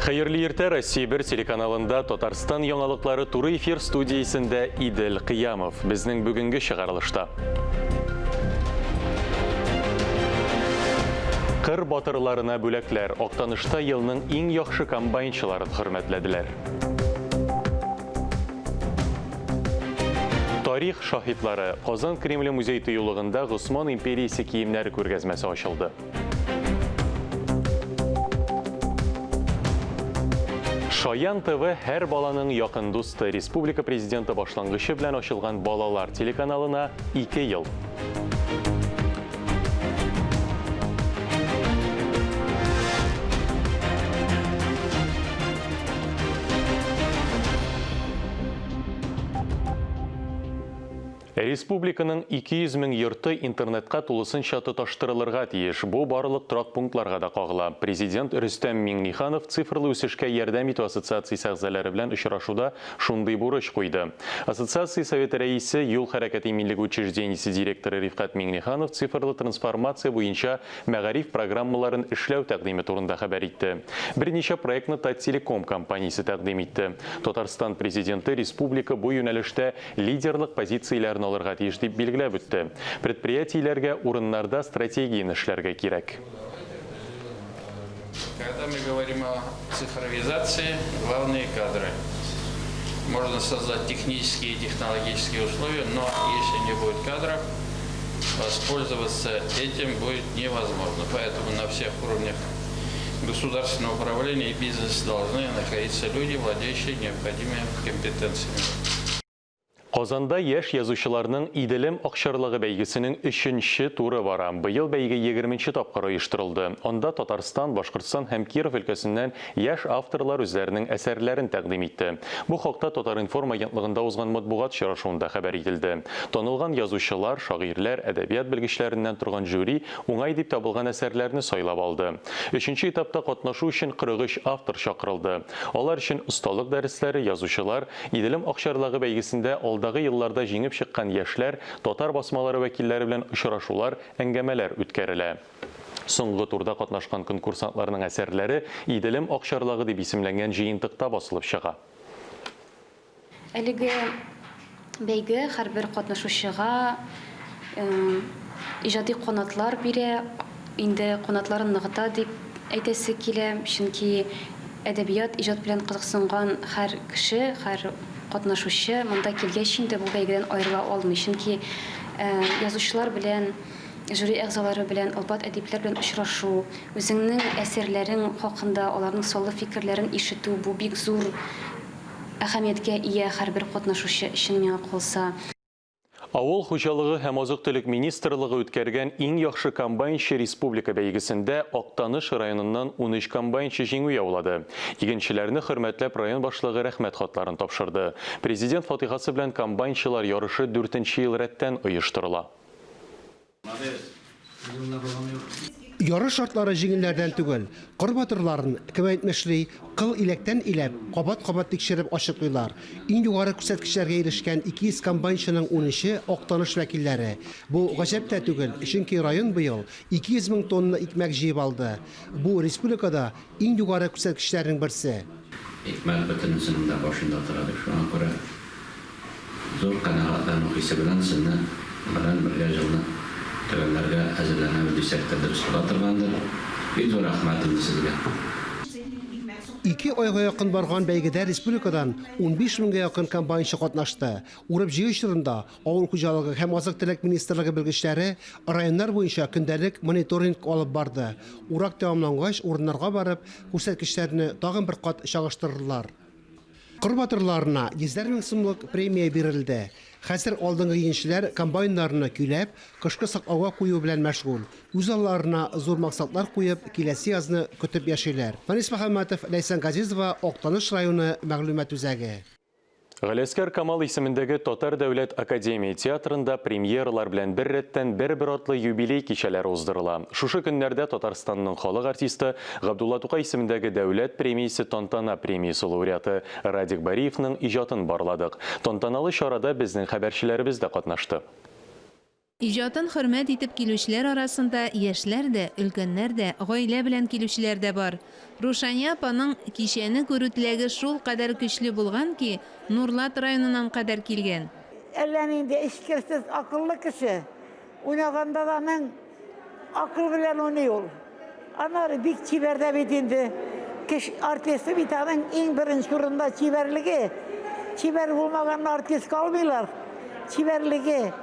Хәерле иртә, Россия 1 телеканалында Татарстан яңалыклары туры эфир студиясендә Идел Кыямов. Безнең бүгенге чыгарылышта. Кыр батырларына бүләкләр. Актанышта елның иң яхшы комбайнчыларын хөрмәтләделәр. Тарих шаһитлары. Казан Кремле музей тыюлыгында Госман империясе киемнәре күргәзмәсе ачылды. Шаян ТВ һәр баланың якын дусты. Республика президенты башлангычы белән ачылган балалар телеканалына 2 ел. Республиканың 200 мең йорты интернетка тулысынча тоташтырылырга тиеш. Бу барлык торак пунктларга да кагыла. Президент Рөстәм Миңнеханов Цифрлы үсешкә ярдәм итү ассоциациясе әгъзалары белән очрашуда шундый бурыч куйды. Ассоциация советы рәисе, Юл хәрәкәте иминлеге учреждениесе директоры Рифкать Миңнеханов цифрлы трансформация буенча мәгариф программаларын эшләү тәкъдиме турында хәбәр итте. Берничә проектны Таттелеком компаниясе тәкъдим итте. Татарстан Президенты республика бу юнәлештә лидерлык позицияләрен алырга тиеш, дип билгеләп үтте. Предприятиеләргә урыннарда стратегияне эшләргә кирәк. Когда мы говорим о цифровизации, главные кадры. Можно создать технические и технологические условия, но если не будет кадров, воспользоваться этим будет невозможно. Поэтому на всех уровнях государственного управления и бизнеса должны находиться люди, владеющие необходимыми компетенциями. Казанда яшь язучыларның Иделем акчарлагы бәйгесенең өченче туры бара. Быел бәйге егерменче тапкыр оештырылды. Анда Татарстан, Башкортстан һәм Киров өлкәсеннән яшь авторлар үзләренең әсәрләрен тәкъдим итте. Бу хакта Татар-информ агентлыгында узган матбугат очрашуында хәбәр ителде. Танылган язучылар, шагыйрьләр, әдәбият белгечләреннән торган жюри уңай дип табылган әсәрләрне сайлап алды. Өченче этапта катнашу өчен 43 автор чакырылды. Алар өчен осталык дәресләре, язучылар, Иделем акчарлагы бәйгесендә алдагы елларда җиңеп чыккан яшьләр, татар басмалары вәкилләре белән очрашулар, әңгәмәләр үткәрелә. Соңгы турда катнашкан конкурсантларның әсәрләре Иделем акчарлагы дип исемләнгән җыентыкта басылып чыга. Әлеге бәйге һәрбер катнашучыга иҗади канатлар бирә, инде канатларын ныгыта дип әйтәсе килә, чөнки әдәбият, иҗат белән кызыксынган һәр кеше, һәр катнашучы монда килгәч инде бу бәйгедән аерыла алмый, чөнки язучылар белән, жюри әгъзалары белән, олпат әдипләр белән очрашу, үзеңнең әсәрләрең хакында аларның саллы фикерләрен ишетү, бу бик зур әһәмияткә ия һәрбер катнашучы өчен, миңа калса. Авыл хуҗалыгы һәм азык-төлек министрлыгы үткәргән Иң яхшы комбайнчы республика бәйгесендә Актаныш районыннан 13 комбайнчы җиңү яулады. Игенчеләрне хөрмәтләп район башлыгы рәхмәт хатларын тапшырды. Президент фатыйхасы белән комбайнчылар ярышы дүртенче ел рәттән оештырыла. Ярыш шартлары җиңелләрдән түгел. Кыр батырларын, кем әйтмешли, кыл иләктән иләп, кабат-кабат тикшереп ачыклыйлар. Иң югары күрсәткечләргә ирешкән 200 комбайнчының унөче, Актаныш вәкилләре. Бу гаҗәп тә түгел, чөнки район быел 200 мең тонна икмәк җыеп алды. Бу, республикада иң югары күрсәткечләрнең берсе. Икмәк бөтенесенең дә башында тора дип, шуңа күрә Зур канәгатьләнү хисе белән сезне белән бергә җылны төгәлләргә әзерләнәбез дисәк тә дөрес була торгандыр. Бик зур рәхмәт инде сезгә. Ике айга якын барган бәйгедә республикадан 15 меңгә якын комбайнчы катнашты. Урып-җыю чорында Авыл хуҗалыгы һәм азык-төлек министрлыгы белгечләре районнар буенча көндәлек мониторинг алып барды. Урак тәмамлангач, урыннарга барып, күрсәткечләрне тагын бер кат чагыштырдылар. Кыр батырларына йөзәр мең сумлык премия бирелде. Хәзер алдынгы игенчеләр комбайннарны көйләп, кышкы саклауга кую белән мәшгуль. Үз алларына зур максатлар куеп, киләсе язны көтеп яшиләр. Фәнис Мөхәммәтов, Ләйсән Газизова, Актаныш районы мәгълүмат үзәге. Галиәсгар Камал исемендәге Татар дәүләт академия театрында премьералар белән беррәттән бер-бер артлы юбилей кичәләре уздырыла. Шушы көннәрдә Татарстанның халык артисты, Габдулла Тукай исемендәге дәүләт премиясе Тантана премиясе лауреаты Радик Бариевның иҗатын барладык. Тантаналы чарада безнең хәбәрчеләребез дә катнашты. Иҗатын хөрмәт итеп килүчеләр арасында яшьләр дә, өлкәннәр дә, гаилә белән килүчеләр дә бар. Рушания апаның кичәне күрү теләге шулкадәр көчле булган ки, Нурлат районыннан кадәр килгән. Әллә нинди эчкерсез акыллы кеше. Уйнаганда да аның акыл белән уйный ул. Аннары бик чибәр дә бит инде. Кеш артисты бит аның иң беренче урында чибәрлеге. Чибәр булмаганны артистка алмыйлар. Чибәрлеге.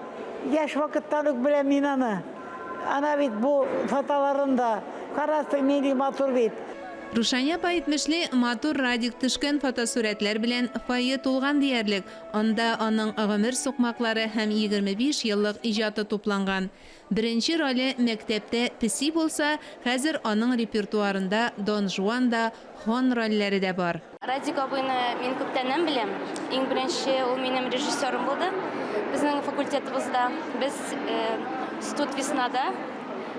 Яшь вакыттан ук беләм мин аны. Ана бит бу фотоларын да карасың, нинди матур бит. Рушания апа әйтмешли, матур Радик төшкән фотосурәтләр белән фойе тулган диярлек. Анда аның гомер сукмаклары һәм 25 еллык иҗаты тупланган. Беренче роле мәктәптә песи булса, хәзер аның репертуарында Дон Жуан да, Хон рольләре дә бар. Радик абыйны мин күптәннән беләм. Иң беренче ул минем режиссерым булды. Безнең факультетыбызда без Студ веснада,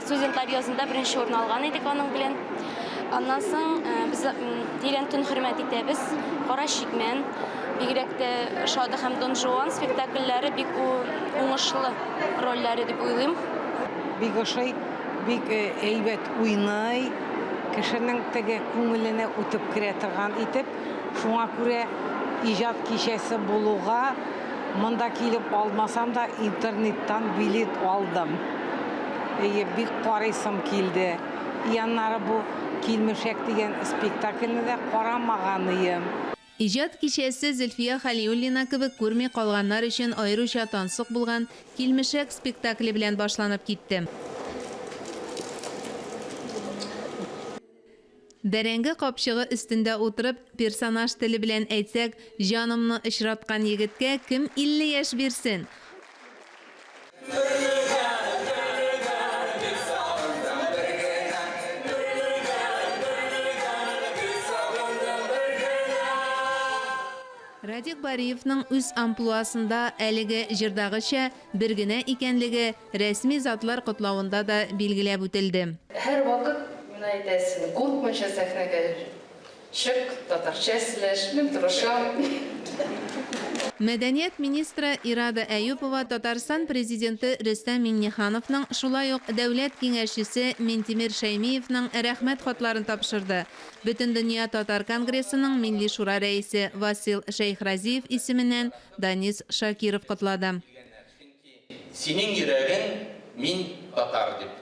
студентлар язында беренче урын алган идек аның белән. Аннан соң без тирән төн хөрмәт итәбез. Кара чикмән, бигрәк тә Шады һәм Дон Жуан спектакльләре бик уңышлы рольләре дип уйлыйм. Бик ошый, бик әйбәт уйный, кешенең теге күңеленә үтеп керә торган итеп. Шуңа күрә иҗат кичәсе булуга монда килеп алмасам да, интернеттан билет алдым. Әйе, бик карыйсым килде. И аннары бу Килмешәк дигән спектакльне дә карамаганыем. Иҗат кичәсе Зөлфия Хәлиуллина кебек күрми калганнар өчен аеруча тансык булган Килмешәк спектакле белән башланып китте. Бәрәңге капчыгы өстендә утырып, персонаж теле белән әйтсәк, җанымны очраткан егеткә кем 50 яшь бирсен? Радик Бариевның үз амплуасында әлеге җырдагыча бер генә икәнлеге рәсми затлар котлавында да билгеләп үтелде. Һәрвакыт миңа әйтәсең, куркмыйча сәхнәгә чык, татарча сөйләш, мин тырышам. Мәдәният министры Ирада Әюпова Татарстан Президенты Рөстәм Миңнехановның, шулай ук Дәүләт Киңәшчесе Минтимер Шәймиевның Рәхмәт хатларын тапшырды. Бөтендөнья татар конгрессының Милли шура рәисе Васил Шәйхразиев исеменнән Данис Шакиров котлады. Синең йөрәгең мин татар дип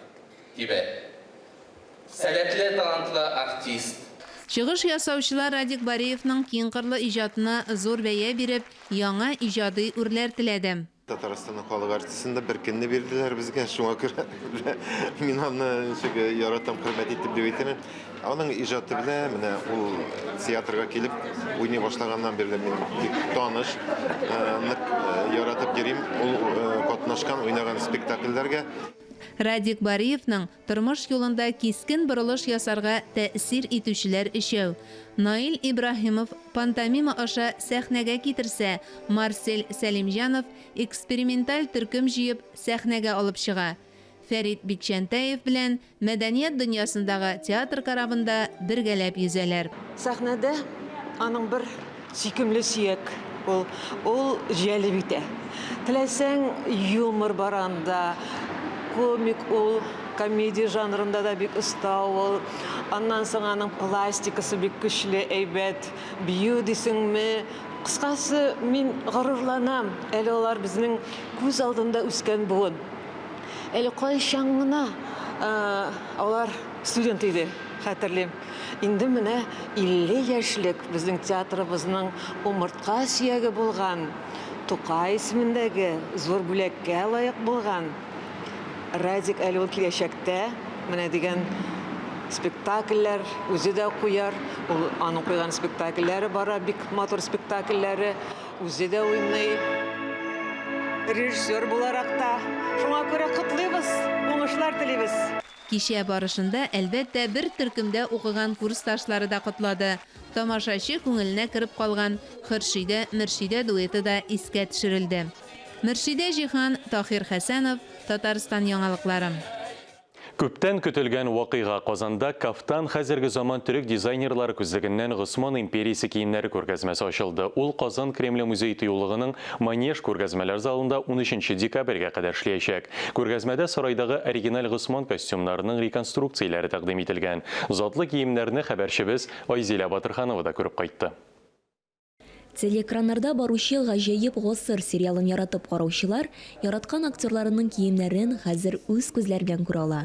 тибә. Сәләтле, талантлы артист. Чыгыш ясаучылар Радик Бариевның киңкырлы иҗатына зур бәя биреп, яңа иҗади үрләр теләде. Татарстанның халык артистын да бер көнне бирделәр безгә, шуңа күрә мин аны ничек яратам, хөрмәт итеп дип әйтәмен. Аның иҗаты белән менә ул театрга килеп уйный башлаганнан бирле мин бик таныш, нык яратып йөрим ул катнашкан, уйнаган спектакльләргә. Радик Бариевның тормыш юлында кискен борылыш ясарга тәэсир итүчеләр өчәү. Наил Ибраһимов пантомима аша сәхнәгә китерсә, Марсель Сәлимҗанов эксперименталь төркем җыеп сәхнәгә алып чыга. Фәрит Бикчәнтәев белән мәдәният дөньясындагы театр корабында бергәләп йөзәләр. Сәхнәдә аның бер сөйкемле сөяк ул, ул җәлеп итә. Теләсәң, юмор бар анда, комик ул, комедия жанрында да бик оста ул. Аннан соң аның пластикасы бик көчле, әйбәт. Бию дисеңме? Кыскасы, мин горурланам, әле алар безнең күз алдында үскән буын. Әле кайчан гына алар студент иде, хәтерлим. Инде менә 50 яшьлек безнең театрыбызның умыртка сөяге булган, Тукай исемендәге зур бүләккә лаек булган Радик әле ул киләчәктә менә дигән спектакльләр үзе дә куяр. Ул аның куйган спектакльләре бара, бик матур спектакльләре. Үзе дә уйный. Режиссер буларак та. Шуңа күрә котлыйбыз, уңышлар телибез. Кичә барышында, әлбәттә, бер төркемдә укыган курсташлары да котлады. Тамашачы күңеленә кереп калган Хөршидә-Мөршидә дуэты да искә төшерелде. Мөршидә Җиһан, Таһир Хәсәнов, Татарстан яңалыклары. Күптән көтелгән вакыйга, Казанда Кафтан хәзерге заман төрек дизайнерлары күзлегеннән Госман империясе киемнәре күргәзмәсе ачылды. Ул Казан Кремле музей-тыюлыгының Манеж күргәзмәләр залында унөченче декабрьгә кадәр эшләячәк. Күргәзмәдә сарайдагы оригиналь Госман костюмнарының реконструкцияләре тәкъдим ителгән. Затлы киемнәрне хәбәрчебез Айзилә Батырханова да күреп кайтты. Телеэкраннарда баручы Гаҗәеп гасыр сериалын яратып караучылар яраткан актерларының киемнәрен хәзер үз күзләре белән күрә ала.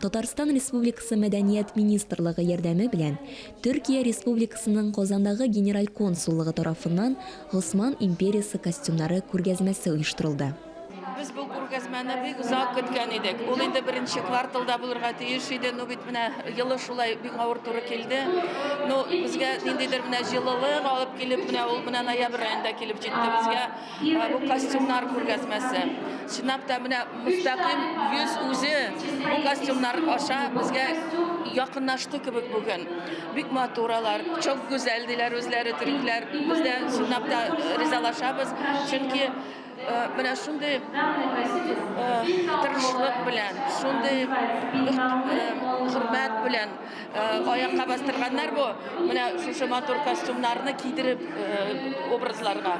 Татарстан Республикасы Мәдәният министрлыгы ярдәме белән Төркия Республикасының Казандагы Генераль консуллыгы тарафыннан Госман империясе костюмнары күргәзмәсе оештырылды. Без бу күргәзмәне бик озак көткән идек. Ул инде беренче кварталда булырга тиеш иде. Ну бит менә елы шулай бик авыр туры килде. Ну безгә ниндидер менә җылылык алып килеп, менә ул менә ноябрь аенда килеп җитте безгә бу костюмнар күргәзмәсе. Чынлап та менә мөстәкыйм йөз үзе бу костюмнар аша безгә якынлашты кебек бүген. Бик матур алар, чок гүзәл диләр үзләре төрекләр. Без дә чынлап та ризалашабыз, чөнки Менә шундый тырышлык белән, шундый хөрмәт белән аякка бастырганнар бу менә шушы матур костюмнарны кидереп образларга.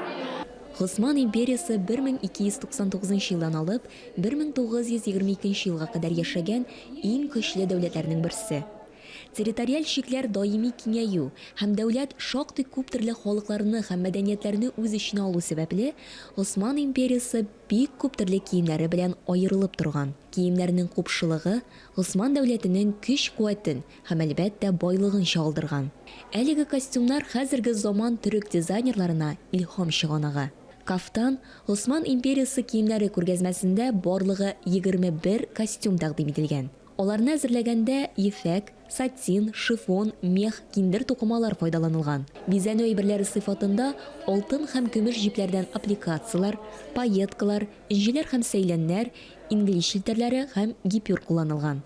Госман империясе 1299 елдан алып 1922 елга кадәр яшәгән иң көчле дәүләтләрнең берсе. Территориаль чикләр даими киңәю һәм дәүләт шактый күп төрле халыкларны һәм мәдәниятләрне үз эченә алу сәбәпле, Госман империясе бик күп төрле киемнәре белән аерылып торган. Киемнәрнең купшылыгы Госман дәүләтенең көч-куәтен һәм, әлбәттә, байлыгын чагылдырган. Әлеге костюмнар хәзерге заман төрек дизайнерларына илһам чыганагы. Кафтан, Госман империясе киемнәре күргәзмәсендә барлыгы 21 костюм тәкъдим ителгән. Аларны әзерләгәндә ефәк, сатин, шифон, мех, киндер тукымалар файдаланылган. Бизәнү әйберләре сыйфатында алтын һәм көмеш җепләрдән аппликацияләр, пайеткалар, энҗеләр һәм сәйләннәр, инглиз челтәрләре һәм гипюр кулланылган.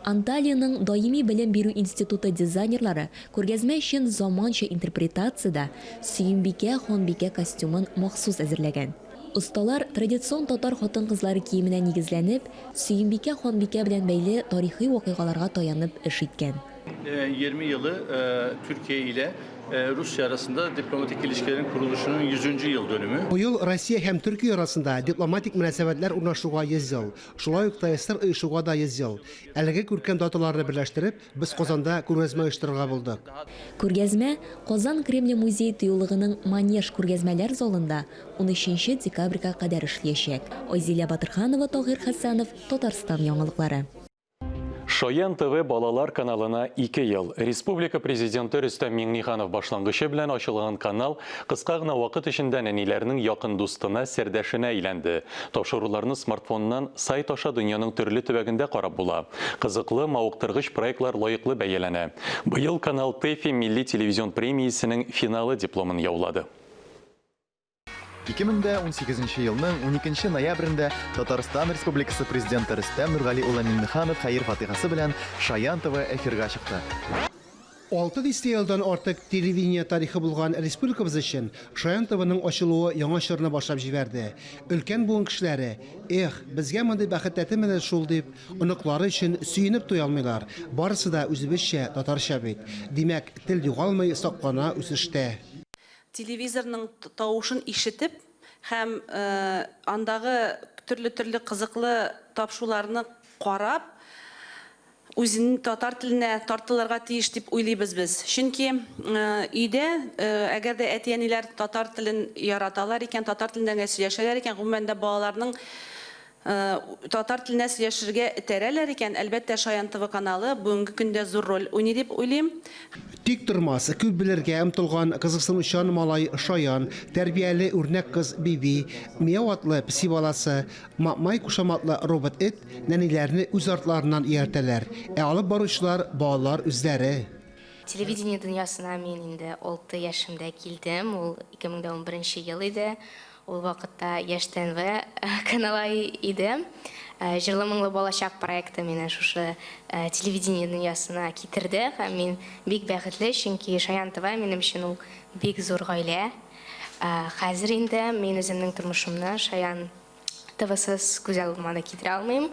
Анталиянең даими белем бирү институты дизайнерлары күргәзмә өчен заманча интерпретациядә Сөембикә ханбикә костюмын махсус әзерләгән. Осталар традицион татар хатын-кызлары киеменә нигезләнеп, Сөембикә ханбикә белән бәйле тарихи вакыйгаларга таянып эш иткән. 20 елы Төркия илә Русия арасында дипломатик илишкиләрнең корылышының 100 нче ел дөнеме. Быел Россия һәм Төркия арасында дипломатик мөнәсәбәтләр урнашуга 100 ел, шулай ук ТАССР оешуга да 100 ел. Әлеге күркәм даталарны берләштереп, Без Казанда күргәзмә оештырырга булдык. Күргәзмә Казан Кремле музей-тыюлыгының Манеж күргәзмәләр залында унөченче декабрьгә кадәр эшлиячәк. Айзилә Батырханова, Таһир Хәсәнов, Татарстан яңалыклары. Шаян ТВ балалар каналына ике ел. Республика Президенты Рөстәм Миңнеханов башлангычы белән ачылган канал кыска гына вакыт эчендә нәниләрнең якын дустына, сердәшенә әйләнде. Тапшыруларны смартфоннан сайт аша дөньяның төрле төбәгендә карап була. Кызыклы, мавыктыргыч проектлар лаеклы бәяләнә. Быел канал ТЭФИ милли телевизион премиясенең финалы дипломын яулады. 2018 нче елның уникенче ноябрендә Татарстан Республикасы Президенты Рөстәм Нургали улы Миңнеханов хәер-фатыйхасы белән Шаян ТВ эфирга чыкты. Алты дистә елдан артык телевидение тарихы булган республикабыз өчен Шаян ТВның ачылуы яңа чорны башлап җибәрде. Өлкән буын кешеләре, Эх, безгә мондый бәхет тәтемәде шул, дип, оныклары өчен сөенеп туя алмыйлар. Барысы да үзебезчә, татарча бит. Димәк, тел югалмый, саклана, үсештә. Телевизорның тавышын ишетеп һәм андагы төрле-төрле кызыклы тапшуларны карап, үзен татар теленә тартылырга тиеш дип уйлыйбыз без. Чөнки өйдә, әгәр дә әти-әниләр татар телен яраталар икән, татар телендә генә сөйләшәләр икән, гомумән дә балаларның татар теленә сөйләшергә этәрәләр икән, әлбәттә, Шаян ТВ каналы бүгенге көндә зур роль уйный дип уйлыйм. Тик тормас, күп белергә омтылган кызыксынучан малай Шаян, тәрбияле үрнәк кыз Биби, Мияу атлы песи баласы, Мамай кушаматлы робот-эт нәниләрне үз артларыннан ияртәләр, ә алып баручылар, балалар үзләре. Телевидение дөньясына мин инде алты яшемдә килдем, ул 2011 нче ел иде. Ул вакытта Яшь ТНВ каналы иде. Җырлы-моңлы балачак проекты мине шушы телевидение дөньясына китерде һәм мин бик бәхетле, чөнки Шаян ТВ минем өчен ул бик зур гаилә. Хәзер инде мин үземнең тормышымны Шаян ТВсыз күз алдыма да китерә алмыйм.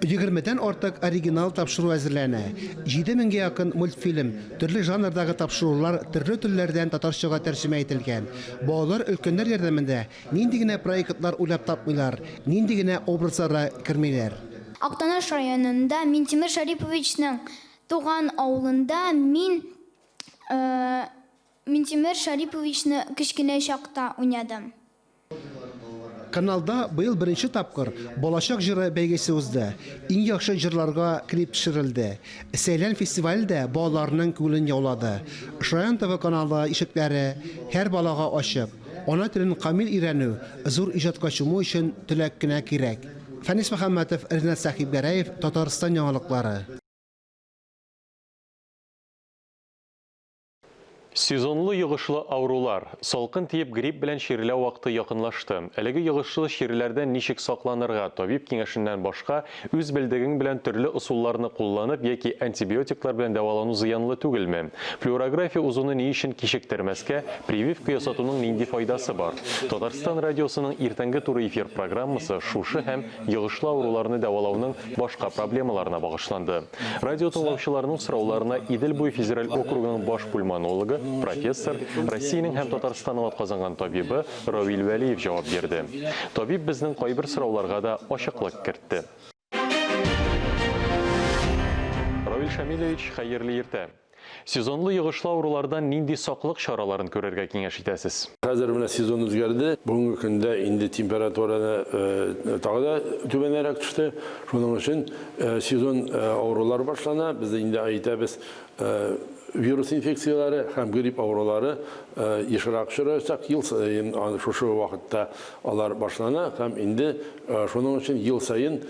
Егермедән артык оригинал тапшыру әзерләнә. 7000гә якын мультфильм, төрле жанрдагы тапшырулар төрле телләрдән татарчага тәрҗемә ителгән. Балалар өлкәннәр ярдәмендә нинди генә проектлар уйлап тапмыйлар, нинди генә образларга кермиләр. Актаныш районында Минтимер Шәриповичның туган авылында мин Минтимер Шәриповичны кечкенә чакта уйнадым. Каналда быел беренче тапкыр Балачак җыры бәйгесе узды. Иң яхшы җырларга клип төшерелде. Сәйлән фестивале дә балаларның күңелен яулады. Шаян ТВ каналы ишекләре һәр балага ачык. Ана телен камил өйрәнү, зур иҗатка чуму өчен теләк кенә кирәк. Фәнис Мөхәммәтов, Ринат Сәхибгәрәев, Татарстан яңалыклары. Сезонлы йогышлы авырулар. Салкын тиеп грипп белән чирләү вакыты якынлашты. Әлеге йогышлы чирләрдән ничек сакланырга, табиб киңәшеннән башка, үз белдегең белән төрле ысулларны кулланып яки антибиотиклар белән дәвалану зыянлы түгелме? Флюорография узуны ни өчен кичектермәскә, прививка ясатуның нинди файдасы бар? Татарстан радиосының иртәнге туры эфир программасы шушы һәм йогышлы авыруларны дәвалауның башка проблемаларына багышланды. Радио тыңлаучыларның сорауларына Идел буе федераль округының баш пульмонологы, профессор, Россиянең һәм Татарстанның атказанган табибы Равил Вәлиев җавап бирде. Табиб безнең кайбер сорауларга да ачыклык кертте. Равил Шамилевич, хәерле иртә! Сезонлы йогышлы авырулардан нинди саклык чараларын күрергә киңәш итәсез? Хәзер менә сезон үзгәрде. Бүгенге көндә инде температураны тагы да түбәнәрәк төште. Шуның өчен сезон авырулар башлана. Без инде әйтәбез, вирус инфекцияләре һәм грипп авырулары ешрак очраячак. Ел саен шушы вакытта алар башлана һәм инде шуның өчен ел саен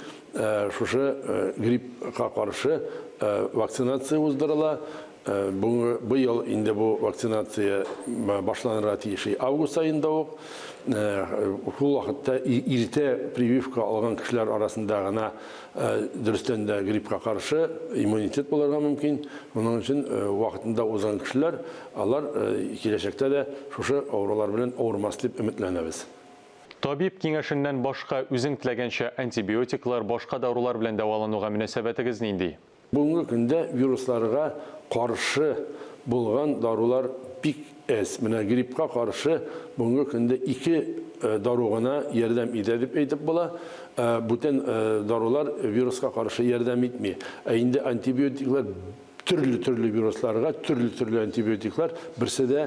Шушы гриппка каршы вакцинация уздырыла. Бүгенге быел инде бу вакцинация башланырга тиеш август аенда ук. Шул вакытта иртә прививка алган кешеләр арасында гына дөрестән дә гриппка каршы иммунитет булырга мөмкин. Моның өчен вакытында узган кешеләр, алар киләчәктә дә шушы авырулар белән авырмас дип өметләнәбез. Табиб киңәшеннән башка үзең теләгәнчә антибиотиклар, башка дарулар белән дәвалануга мөнәсәбәтегез нинди? Бүгенге көндә вирусларга каршы булган дарулар бик әз. Менә гриппка каршы бүгенге көндә ике дару гына ярдәм итә дип әйтеп була. Бүтән дарулар вируска каршы ярдәм итми. Ә инде антибиотиклар Төрле-төрле вирусларга төрле-төрле антибиотиклар берсе дә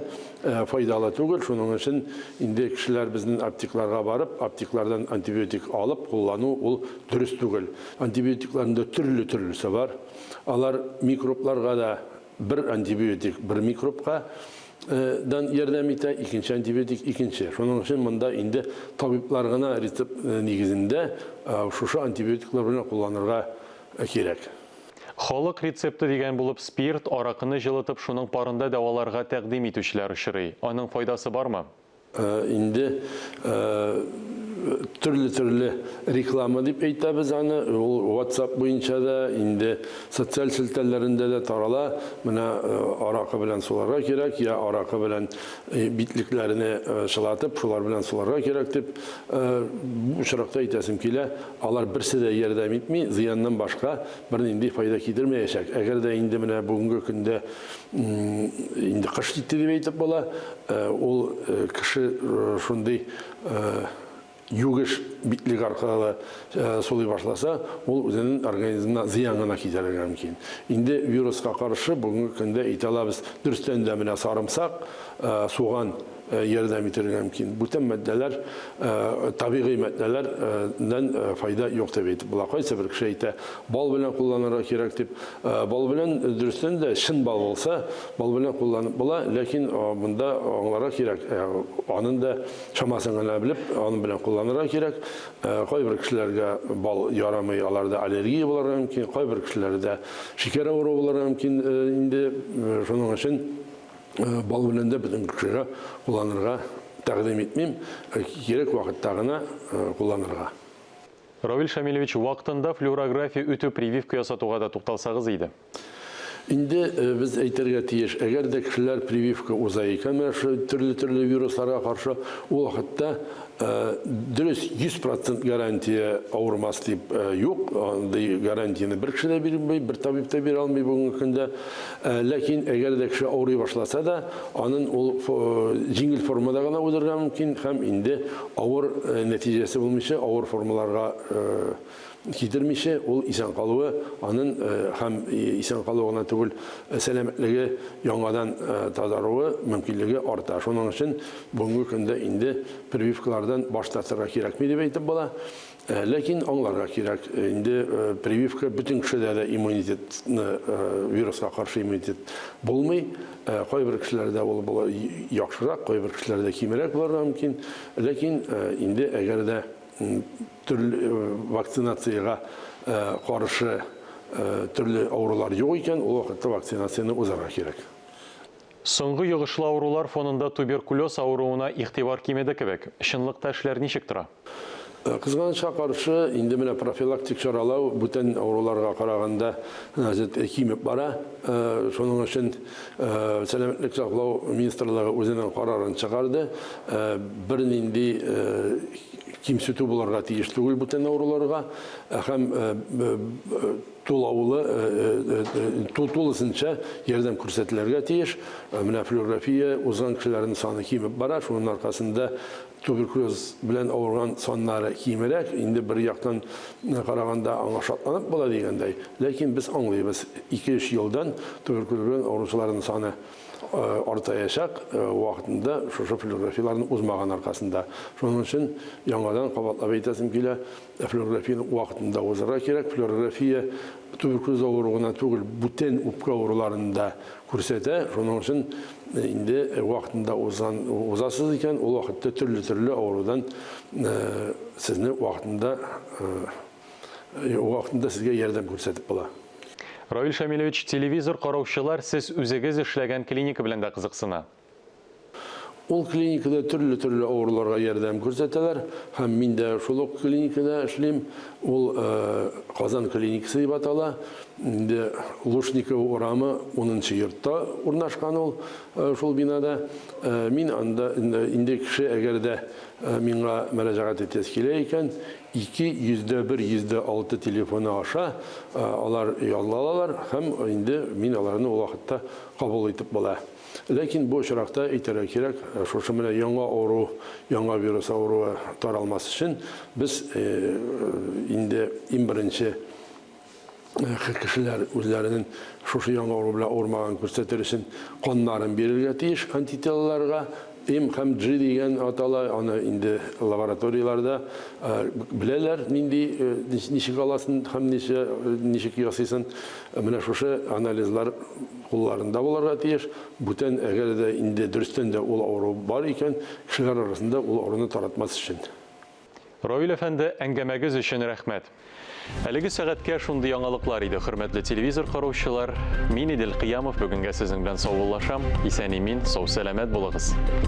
файдалы түгел. Шуның өчен инде кешеләр безнең аптекларга барып, аптеклардан антибиотик алып куллану ул дөрес түгел. Антибиотикларның да төрле-төрлесе бар. Алар микробларга да бер антибиотик бер микробка дан ярдәм итә, икенче антибиотик икенче. Шуның өчен монда инде табиблар гына рецепт нигезендә шушы антибиотиклар белән кулланырга кирәк. Халык рецепты дигән булып спирт, аракыны җылытып шуның парында дәваларга тәкъдим итүчеләр очрый. Аның файдасы бармы? Инде төрле-төрле реклама дип әйтәбез аны. Ул WhatsApp буенча да, инде социаль челтәрләрендә дә тарала. Менә аракы белән суларга кирәк, я аракы белән битлекләрне чылатып, шулар белән суларга кирәк дип. Бу очракта әйтәсем килә, алар берсе дә ярдәм итми, зыяннан башка бернинди файда китермәячәк. Әгәр дә инде менә бүгенге көндә инде кыш җитте дип әйтеп була, ул кеше шундый югеш битлек аркылы сулый башласа, ул үзенең организмына зыян гына китерергә мөмкин. Инде вируска каршы бүгенге көндә әйтә алабыз, дөрестән дә менә сарымсак, суган ярдәм итәргә мөмкин. Бүтән матдәләр, табигый матдәләрдән файда юк дип әйтеп була. Кайсы бер кеше әйтә, бал белән кулланырга кирәк дип. Бал белән дөрестән дә чын бал булса, бал белән кулланып була, ләкин монда аңларга кирәк, аның да чамасын гына белеп, аның белән кулланырга кирәк. Кайбер кешеләргә бал ярамый, аларда аллергия булырга мөмкин, кайбер кешеләрдә шикәр авыруы булырга мөмкин инде. Шуның өчен Бал белән дә бөтен кешегә кулланырга тәкъдим итмим, кирәк вакытта гына кулланырга. Равил Шамилевич, вакытында флюорография үтү, прививка ясатуга да тукталсагыз иде. Инде без әйтергә тиеш, әгәр дә кешеләр прививка уза икән, менә шул төрле-төрле вирусларга каршы, ул вакытта дөрес 100 процент гарантия авырмас дип юк, андый гарантияне бер кеше дә бирми, бер табиб та бирә алмый бүгенге көндә. Ләкин әгәр дә кеше авырый башласа да, анын ул җиңел формада гына узырга мөмкин һәм инде авыр нәтиҗәсе булмыйча, авыр формаларга китермичә, ул исән калуы, анын һәм исән калуы гына түгел, сәламәтлеге яңадан тазаруы мөмкинлеге арта. Шуның өчен бүгенге көндә инде прививкалардан баш тартырга кирәкми дип әйтеп була. Ләкин аңларга кирәк, инде прививка бөтен кешедә дә иммунитетны, вируска каршы иммунитет булмый. Кайбер кешеләрдә ул яхшырак, кайбер кешеләрдә кимрәк булырга мөмкин. Ләкин инде әгәр дә төрле вакцинациягә каршы төрле авырулар юк икән, ул вакытта вакцинацияне узарга кирәк. Соңгы йогышлы авырулар фонында туберкулез авыруына игътибар кимеде кебек. Чынлыкта эшләр ничек тора? Кызганычка каршы, инде менә профилактик чаралау бүтән авыруларга караганда значит, кимеп бара. Шуның өчен Сәламәтлек саклау министрлыгы үзенең карарын чыгарды. Бернинди кимсетү булырга тиеш түгел бүтән авыруларга һәм тулаулы тулысынча ярдәм күрсәтелергә тиеш. Менә флюорография узган кешеләрнең саны кимеп бара, шуның аркасында туберкулез белән авырган саннары кимерәк. Инде бер яктан караганда аңа шатланып була дигәндәй, ләкин без аңлыйбыз, ике-өч елдан туберкулез белән авыручыларның саны артаячак, вакытында шушы флюорографияләрне узмаган аркасында. Шуның өчен яңадан кабатлап әйтәсем килә, флюорографияне вакытында узарга кирәк. Флюорография туберкулез авыруы гына түгел, бүтән үпкә авыруларын да күрсәтә. Шуның өчен инде вакытында узган узасыз икән, ул вакытта төрле-төрле авырудан сезне вакытында вакытында сезгә ярдәм күрсәтеп була. Равил Шамилевич, телевизор караучылар сез үзегез эшләгән клиника белән дә кызыксына. Ул клиникада төрле-төрле авыруларга ярдәм күрсәтәләр һәм мин дә шул ук клиникада эшлим. Ул Казан клиникасы дип атала. Инде Лушникова урамы 10 йортта урнашкан ул шул бинада. Мин анда инде кеше әгәр дә миңа мөрәҗәгать итәсе килә икән, 2 101 06 телефоны аша алар языла алалар һәм инде мин аларны ул вакытта кабул итеп була. Ләкин бу очракта әйтергә кирәк, шушы менә яңа авыру, яңа вирус авыруы таралмас өчен без инде иң беренче кешеләр үзләренең шушы яңа авыру белән авырмаганын күрсәтер өчен каннарын бирергә тиеш антителаларга. М һәм G дигән атала, аны инде лабораторияләрдә беләләр, нинди ничек аласын һәм ничә ничек ясыйсын. Менә шушы анализлар кулларында булырга тиеш. Бүтән әгәр дә инде дөрестән дә ул авыру бар икән, кешеләр арасында ул авыруны таратмас өчен. Равил әфәнде, әңгәмәгез өчен рәхмәт. Әлеге сәгатькә шундый яңалыклар иде, хөрмәтле телевизор караучылар. Мин Идел Кыямов бүгенгә сезнең белән саубуллашам. Исән-имин, сау-сәламәт булыгыз.